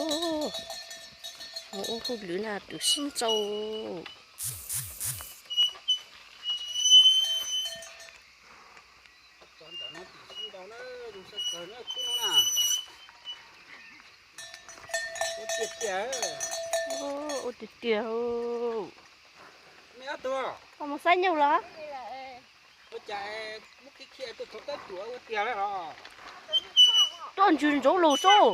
Mus ua hauj lwm na tus sib ntxaug. Ua tiag tiag. Mus saib nyuj los? Tuaj ntsws ntsoov lus xwb.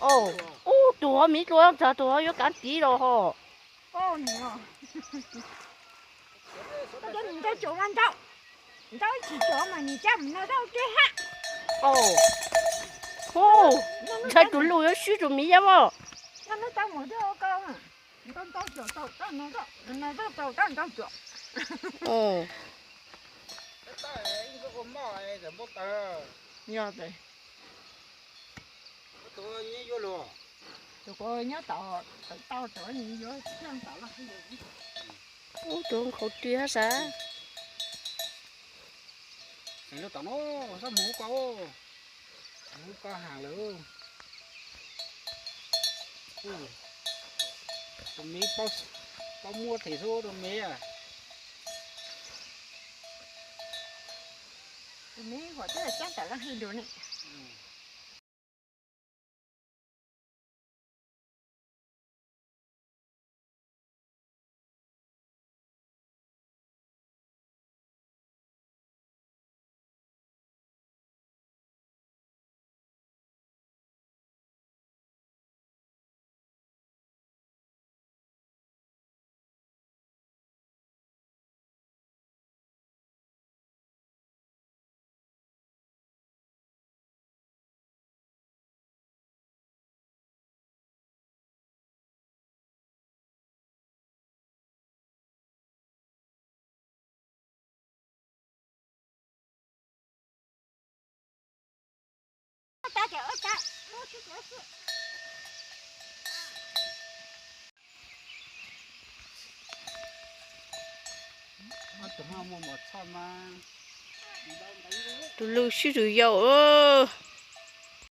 Ub, tus ho miv dlua ntag, tus ho yuav kav tiv los ho. Ntshai tus lus yuav swb tus miv yam os. Yog tes. Tus nyob tom, tom tau, tom yuav coj tom los. Ub, tus nkhaus ris hab sav. Tom no, sab mus hauv ko, mus hauv ko has lawm. Tus miv paub muab them xwb tus miv. Tus miv huam twb cab tom laj hais lus ne. Tus lus sib zws yau os.